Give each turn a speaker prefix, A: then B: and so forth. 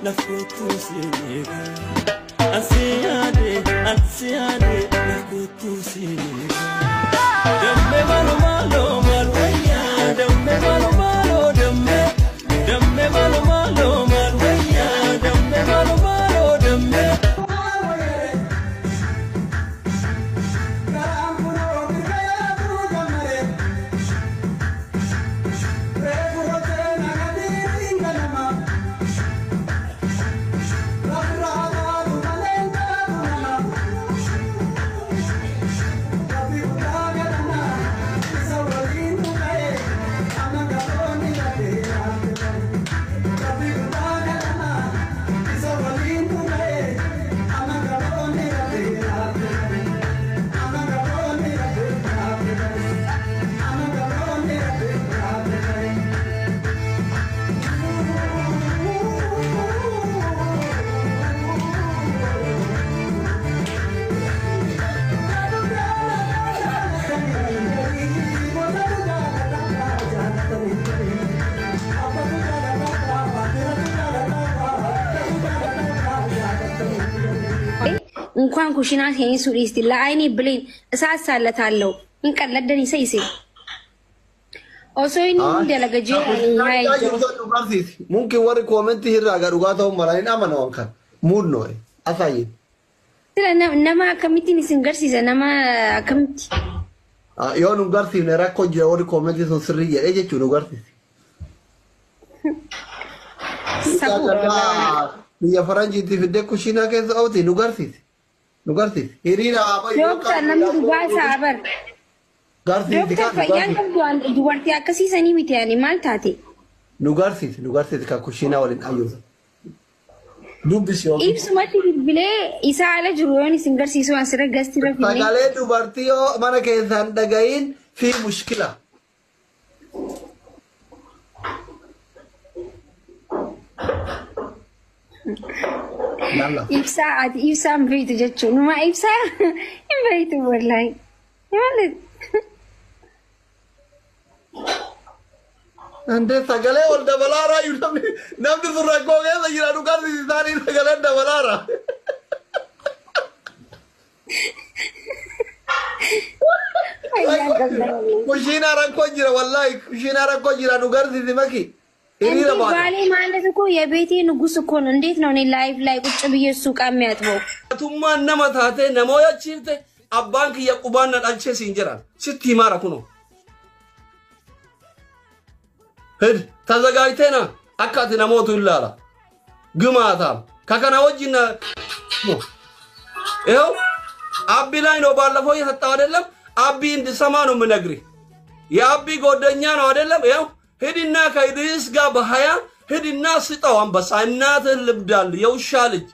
A: Lafootu sineega. Ansiyaade ansiyaade lafootu sineega. Damme maalo maalo maal wayyaa damme maalo maalo damme damme maalo maalo maal wayyaa damme maalo maalo damme.
B: እንኳን ኩሽና ቴኒሱ ዲስቲ ለአይኔ ብሌን እሳት ሳለታለው እንቀለደን ይሰይሴ osoo inni dalaga jee
C: Mungkin warri koomentii irraa gara dhugaa ta'uu mala hin amanu waan kana. Muudnoo asaayin.
B: Sila nama akkamittiin isin garsiisa nama akkamitti?
C: Yoo nu garsiifne rakkoo jira warri koomentii sun sirrii jedhee jechuun nu garsiisi. Biyya faranjiitti fiddee kushiinaa keessa ooti nu garsiisi. Nu garsiisi. Hiriira
B: Dooktar namni dhugaa isaa abar.
C: Garsiisi
B: Dooktar fayyaan qabdu dubartii akkasiisanii miti ani maal taate?
C: Nu garsiisi nu garsiisi kan kushiinaa waliin ayyuusa. Dubbisi yookiin.
B: Ibsumatti bilbilee isaa ala jiru yoon isin garsiisu asirra gasti irra finnee.
C: Sagalee dubartii yoo mana keessaan dhaga'iin fi mushkila. Lalla.
B: Ibsaa ati ibsaa hin beektu jechuun numa ibsaa hin beektu wallaahi. Maali?
C: Andee sagalee ol dabalaaraa iyyuu namni namni sun rakkoo keessa jira nu garsiisi isaanii sagaleen dabalaara.
B: Fayyaan qabda.
C: Kushiinaa rakkoo jira wallaahi kushiinaa rakkoo jira nu garsiisi maki. Hiriira
B: እንዴ
C: baana.
B: ባሌ ማለት እኮ የቤቴ ንጉስ እኮ ነው። እንዴት ነው እኔ ላይፍ ላይ ቁጭ ብዬ እሱ ዕቃ የሚያጥበው?
D: Atummaan nama taatee nama yachiifte abbaan kiyya qubaan na dhalchee siin jedhan sitti himaara kunoo. Hid ተዘጋጅተና akka ati namootu ilaala. ግማታም ከከና ወጅና ይኸው አቢ ላይ ነው ባለፈው እየሰጠው አይደለም። አቢ እንድሰማ ነው የምነግርህ። የአቢ ጓደኛ ነው አይደለም። ይኸው ሂድና ከኢድሪስ ጋር በ20 ሂድና ስጠው አንበሳ። እናትህን ልብዳል የውሻ ልጅ።